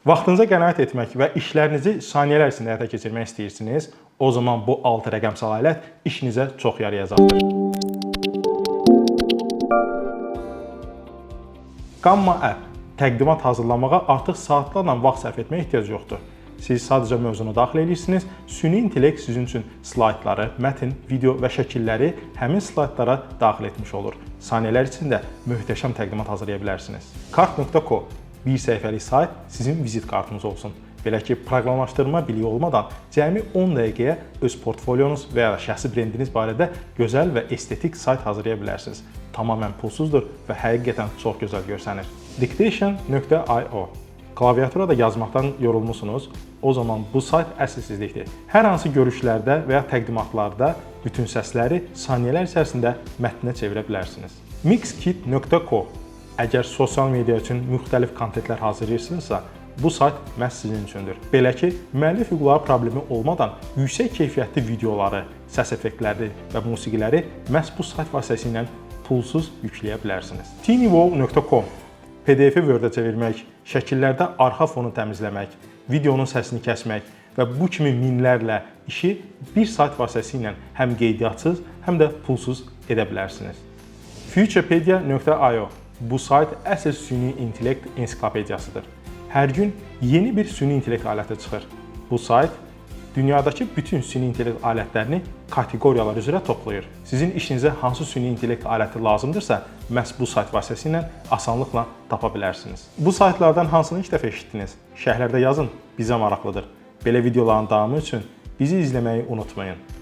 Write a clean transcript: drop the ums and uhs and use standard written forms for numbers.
Vaxtınıza qənaət etmək və işlərinizi saniyələr içində həyata keçirmək istəyirsiniz? O zaman bu 6 rəqəmsal alət işinizə çox yarayacaqdır. Gamma App təqdimat hazırlamağa artıq saatlarla vaxt sərf etməyə ehtiyac yoxdur. Siz sadəcə mövzunu daxil edirsiniz, süni intellekt sizin üçün slaydları, mətn, video və şəkilləri həmin slaydlara daxil etmiş olur. Saniyələr içində möhtəşəm təqdimat hazırlaya bilərsiniz. Kart.co bir səhifəlik sayt sizin vizit kartınız olsun. Belə ki, proqramlaşdırma biliyi olmadan cəmi 10 dəqiqəyə öz portfolyonuz və ya şəxsi brendiniz barədə gözəl və estetik sayt hazırlaya bilərsiniz. Tamamilə pulsuzdur və həqiqətən çox gözəl görsənir. Dictation.io. Klaviaturada yazmaqdan yorulmusunuz? O zaman bu sayt əsl sizlikdir. Hər hansı görüşlərdə və ya təqdimatlarda bütün səsləri saniyələr içərisində mətnə çevirə bilərsiniz. Mixkit.co. Əgər sosial media üçün müxtəlif kontentlər hazırlayırsınızsa, bu sayt məhz sizin üçündür. Belə ki, müəllif hüquqları problemi olmadan yüksək keyfiyyətli videoları, səs effektləri və musiqiləri məhz bu sayt vasitəsilə pulsuz yükləyə bilərsiniz. tinywow.com. PDF-i Word-ə çevirmək, şəkillərdə arxa fonu təmizləmək, videonun səsini kəsmək və bu kimi minlərlə işi bir sayt vasitəsilə həm qeydiyyatçız, həm də pulsuz edə bilərsiniz. Futurepedia.io. Bu sayt əsl süni intellekt ensiklopediyasıdır. Hər gün yeni bir süni intellekt aləti çıxır. Bu sayt dünyadakı bütün süni intellekt alətlərini kateqoriyalar üzrə toplayır. Sizin işinizə hansı süni intellekt aləti lazımdırsa, məhz bu sayt vasitəsilə asanlıqla tapa bilərsiniz. Bu saytlardan hansını ilk dəfə eşitdiniz? Şərhlərdə yazın, bizə maraqlıdır. Belə videoların davamı üçün bizi izləməyi unutmayın.